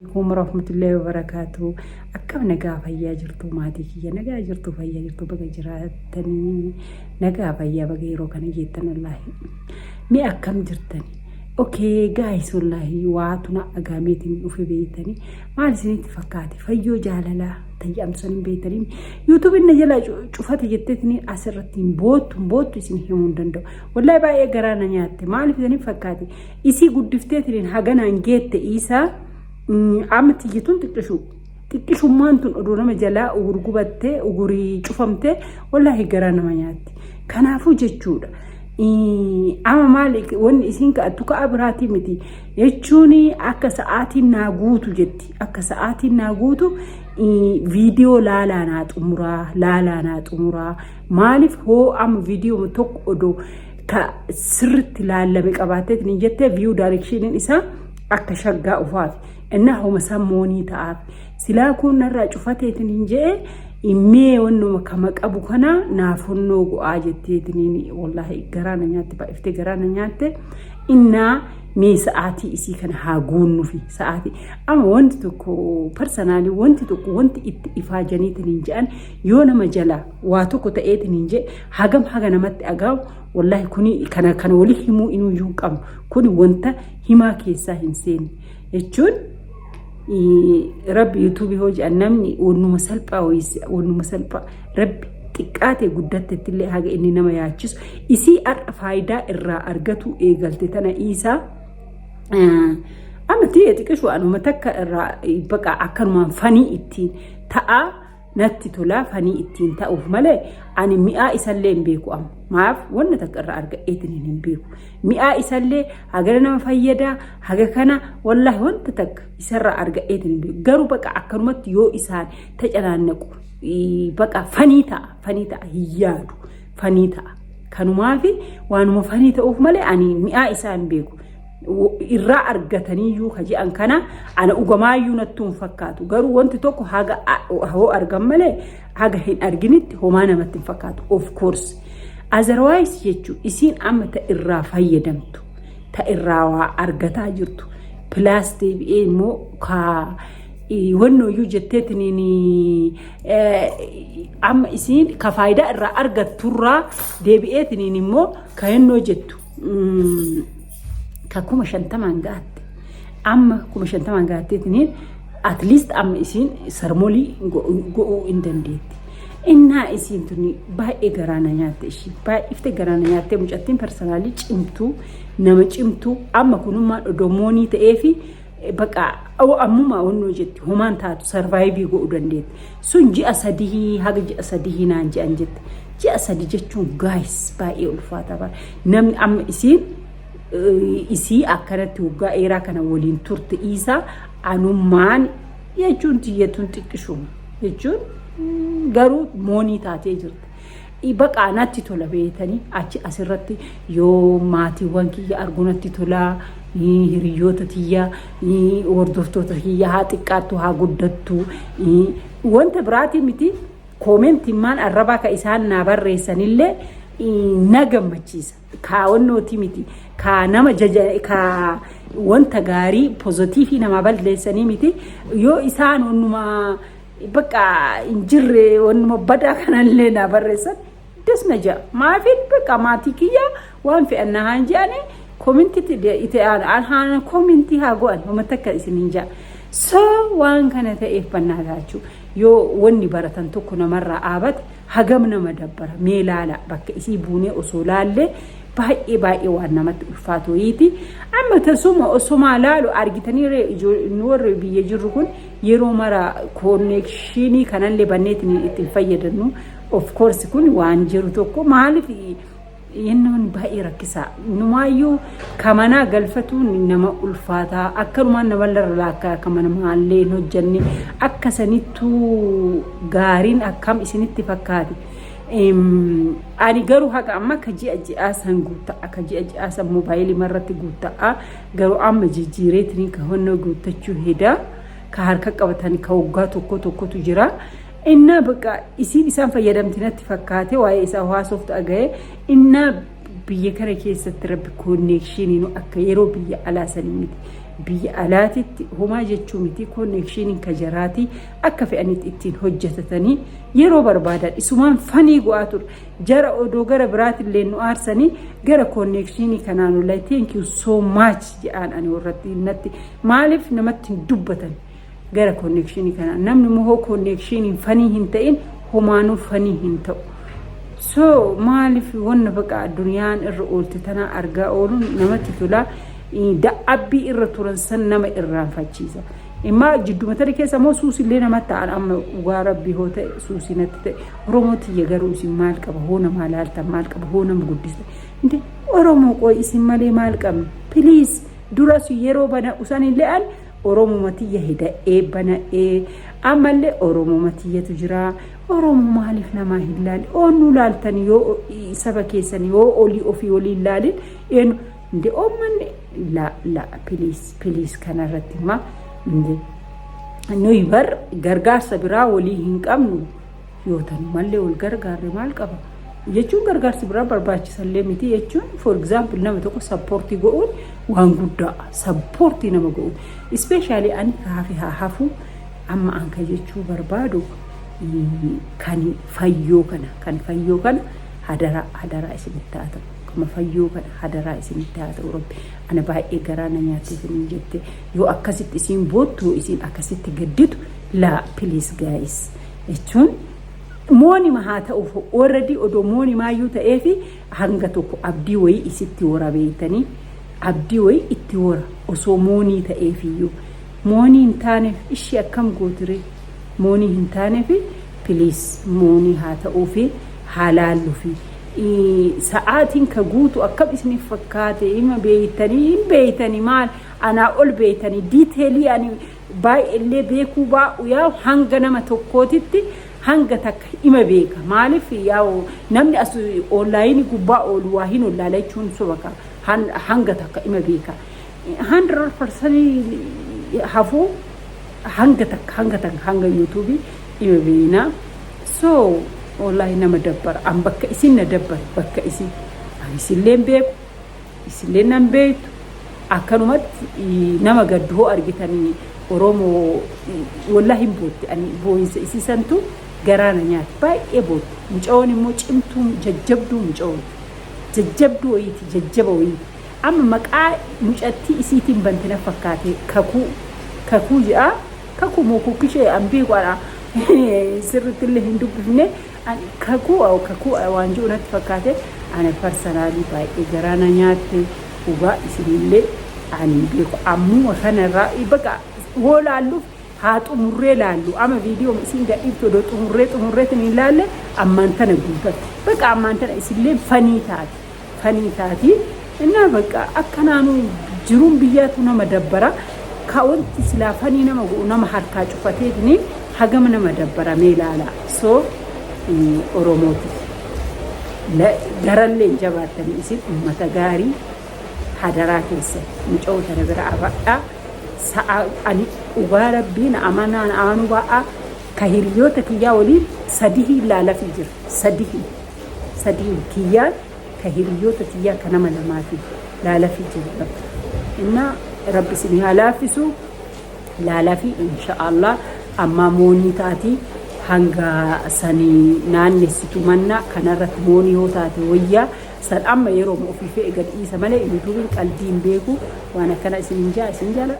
Alaikum warahmatullahi wabarakatuh. Akkam nagaa fayyaa jirtu maatii kiyya? Nagaa jirtu, fayyaa jirtu? Baga jiraatanii, nagaa fayyaa, baga yeroo kana geettan. Wallaahi mi akkam jirtani? Okay guys, wallaahi waatu na agaameetiin dhufe. Beeytanii maal isinitti fakkaate? Fayyoo jaalalaa tayyamsan hin beeytanii? YouTubeiin na jala cufate jetteetiin asirratti hin boottu, hin boottu, isin himuu hin danda'u. Wallaahi baay'ee garaa na nyaatte. Maaliif isinitti fakkaate? Isii guddifteetiin haganaan geette isaa amma tiyyituun xiqqishu xiqqishummaan tun oduu nama jalaa ugur gubattee, ugurii cufamtee, wallaahi garaa nama nyaatti. Kanaafuu jechuudha. Amma maali wanni isiin ka'attu? Ka'a biraatii miti jechuun akka sa'aatiin naa guutu jetti. Akka sa'aatiin naa guutu viidiyoo laalaa naa xumuraa, laalaa naa xumuraa. Maaliif hoo amma viidiyoo tokko odoo ka sirritti laallame qabaatteet ni jettee view directioniin isaa akka shaggaa ufaaf innaa homa sammoonii ta'aaf silaa kun narraa cufateetiin hin je'e mee wannuma kama qabu kana naaf honnoo go'aa jetteetiin. Wallaahi garaa na nyaatte, baay'iftee garaa na nyaatte. Innaa mee sa'aatii isii kana haa guunnufi. Sa'aatii amma wanti tokko personally, wanti tokko wanti itti ifaajaniitiin hin je'an yoo nama jala waa tokko ta'eetiin hin je'e hagam haga namatti agaamu. Wallaahi kuni kana kana walii himuu inuyyuu hin qabnu. Kuni wanta himaa keessaa hin seenne jechuun rabbi YouTubeii hojii namni wannuma salphaa wayise, wannuma salphaa rabbi xiqqaate guddattetti illee haga inni nama yaachisu. Isii har'a faayidaa irraa argatu eegalte tana isaa amma tiyya xiqqishu anuma takka irraa baqa akkanumaan fanii ittiin ta'a natti tola. Fanii ittiin ta'uuf malee ani mi'aa isallee hin beeku. Amma maaf wanna takka irraa argadheetiin hin beeku. Mi'aa isallee hagana nama fayyadaa haga kana wallaahi wanta takka isarraa argadheetiin hin beeku. Garuu baqa akkanumatti yoo isaan tacanaannaqu baqa fanii ta'a, fanii ta'a, hin yaadu, fanii ta'a. Kanumaafi waanuma fanii ta'uuf malee ani mi'aa isaa hin beeku. Irraa argataniiyyuu ka je'an kana ana ugamaayyuu natti hin fakkaatu. Garuu wanti tokko haga hoo argan malee haga hin arginitti homaa namatti hin fakkaatu, of course. Otherwise jechuun isiin amma ta irraa fayyadamtu, ta irraa waa argataa jirtu, plus deebi'ee immoo ka wannooyyuu jetteetiniin amma isiin ka faayidaa irraa argatturraa deebi'eetiniin immoo ka hennoo jettu ka 50,000 gaatte. Amma 50,000 gaatteetiniin at least amma isiin sarmolii go'uu hin dandeetti. Innaa isiin tuni baay'ee garaa na nyaatte ishii, baay'ifte garaa na nyaatte mucattiin. Personally cimtuu, nama cimtuu. Amma kunummaan odoo moonii ta'eefi baqa ammuma wannoo jetti homaan taatu, survive godhuu dandeetti. Sun ji'a 3 haga ji'a 3 naan je'an jette. Ji'a 3 jechuun guys baay'ee ulfaata bara. Namni amma isiin isii akkanatti waggaa dheeraa kana waliin turte isaa anummaan jechuun tiyyatuun xiqqishuma jechuun garuu moonii taatee jirti. Baqa natti tola beetanii achi asirratti yoo maatiiwwan kiyya argu natti tola, hiriyoota tiyya, hordoftoota kiyya, haa xiqqaattu haa guddattu, wanta biraatii miti, commentiin maan arrabaa ka isaan naa barreessanillee na gammachiisa. Kaawwannooti miti, ka nama jaja, ka wanta gaarii positive nama balleessanii miti. Yoo isaan wannuma bakka hin jirre, wannuma badaa kanallee naa barreessan das na ja'a. Maafin bakka maatii kiyya waan fe'an na haan je'ani, commentitti itti haan commentii haa go'an, homa takka isin hin ja'a. So waan kana ta'eef bannaa taachuu yoo wanni baratan tokko namarraa dhaabate hagam nama dabbara mee laala. Bakka isii buunee osoo laallee baay'ee baay'ee waan namatti ulfaatu wayiiti. Amma tasuma osomaa laalu argitanii nu warri biyya jirru kun yeroo mara connectionii kanallee banneetiin ittiin fayyadamnu. Of course kun waan jiru tokko. Maaliif yennoon baay'ee rakkisaa numaayyuu kamanaa galfatuun nama ulfaataa, akkanumaan nama laakkaa kamana maallee hin hojjanne akka sanittuu gaariin akkam isinitti fakkaate? Ani garuu haga amma akka ji'a ji'aa san guutta'a, akka ji'a ji'aa san moobaayilii marratti guutta'a. Garuu amma jijjiireetiin ka honnoo guuttachuu hedaa ka harka qabatan ka waggaa tokko tokkotu jira. Innaa bakka isiin isaan fayyadamti natti fakkaate waa'ee isaa haasoftu aga'e. Innaa biyya kana keessatti rabbi connectioniin akka yeroo biyya alaa sanii miti. Biyya alaatitti homaa jechuu miti, connectioniin ka jaraatii akka fe'anitti ittiin hojjetatanii yeroo barbaadan isumaan funny go'aa ture. Jara odoo gara biraatillee nu aarsanii gara connectionii kanaan, wallahi thank you so much jedhaan ani warratti natti. Maaliif namatti hin dubbatan gara connectionii kanaan? Namni immoo connectioniin funny hin ta'in homaanuu funny hin ta'u. So maaliif wanna baqa addunyaan irra oolte tana argaa ooluun namatti tola. Da'abbii irra turan san nama irraanfachiisa. Immaa jidduma tana keessa immoo suusillee namatti ta'an. Amma dhugaa Rabbii hoo ta'e suusii natti ta'e. Oromoo tiyya, garuu isin maal qaba hoo namaa laaltan? Maal qaba hoo nama guddista? Inte Oromoo qoy, isin malee maal qabna? Please, duras yeroo bana usanillee an Oromuma tiyya hidha'ee bana'ee, ammallee Oromuma tiyyatu jira. Oromoo maaliif namaa hin laalle? Oonnuu laaltan yoo saba keessan yoo olii ofii olii hin laalin eenyu inde oommanni? La la, please, please, kanarratti imma nuyi bar gargaarsa biraa walii hin qabnu. Yoo tanu mallee wal gargaarre maal qaba jechuun, gargaarsi biraa barbaachisallee miti jechuun. For example, nama tokko support godhuun waan guddaa, support nama godhuun especially ani kaafe haa hafu. Amma anka jechuu barbaadu kan fayyoo kana, kan fayyoo kana hadaraa, hadaraa isinitti haa ta'u. Kama fayyoo kana hadaraa isinitti haa ta'u. Rabbi ana baay'ee garaa na nyaattee isiniin jette. Yoo akkasitti isiin boottu, isiin akkasitti gadditu, laa, please guys, jechuun moonima haa ta'uuf. Already odoo moonimaayyuu ta'eefi hanga tokko abdii wayii isitti wora beeytanii, abdii wayii itti wora. Osoo moonii ta'eefiyyuu moonii hin taaneef ishii akkam gootire? Moonii hin taaneef, please, moonii haa ta'uufi, haa laalluufi. Sa'aatiin ka guutu akkam isiniif fakkaate? Hima beeytanii, hin beeytanii, maal anaa ol beeytanii? Detailii ani baay'eellee beekuu baa'u, yaa hanga nama tokkootitti hanga takka ima beeka. Maaliif yaa namni as onlineii gubbaa oolu waa hin ollaala jechuun soba, hanga takka ima beeka. 100% hafuu hanga takka, hanga takka, hanga YouTubeii ima beekna. So wallahi nama dabbara. An bakka isin na dabbare, bakka isin ani isilleen beeku, isilleen nan beektu, akkanumatti nama gaddu hoo argitanii Oromoo wallahi hin bootti. Ani boo'insa isiisantu garaa na nyaate. Baay'ee bootti mucayoon. Immoo cimtuu jajjabduu, mucayoon jajjabduu wayiiti, jajjaba wayiiti. Amma maqaa mucattii isiitiin bante na fakkaate. Kakuu, kakuu jedha, kakuu moo kukkishee an beeku, ana sirriitti illee hin dubbifne. Kakuu, kakuu waan jiru natti fakkaate. Ana personally baay'ee garaa na nyaatte. Dhugaa isinillee ani beeku. Ammuma kanarraa baqa hoo laalluuf haa xumurree laallu. Ama viidiyoo isin gadhiiftu odoo xumurree xumurreetiin hin laalle ammaan tana guutate. Baqa ammaan tana isillee funny taati, funny taati. Innaa baqa akkanaanuu jiruun biyyaatu nama dabbara. Ka wanti silaa funny nama godhu nama harkaa cufateetini hagama nama dabbara mee ilaala. So Oromooti garallee jabaattanii, isin ummata gaarii, hadaraa keessa muca'oo tana bira abadhaa. Sa'a ani dhugaa Rabbiin amanaan amanuu baa'aa ka hiriyoota kiyyaa waliin sadihii laalafii jira. Sadihii, sadihii kiyyaan ka hiriyoota kiyyaa ka nama lamaatiin laalafii jira. Innaa Rabbi isin haa laaffisu. Laalafii inshaallah. Ammaa moonii taati, hanga sanii naannessitu manna kanarratti moonii yoo taate wayyaa. San amma yeroo ofii fe'e gad dhiisa malee YouTubeiin qalbii hin beeku. Waan akkana isin hin jaa, isin jala.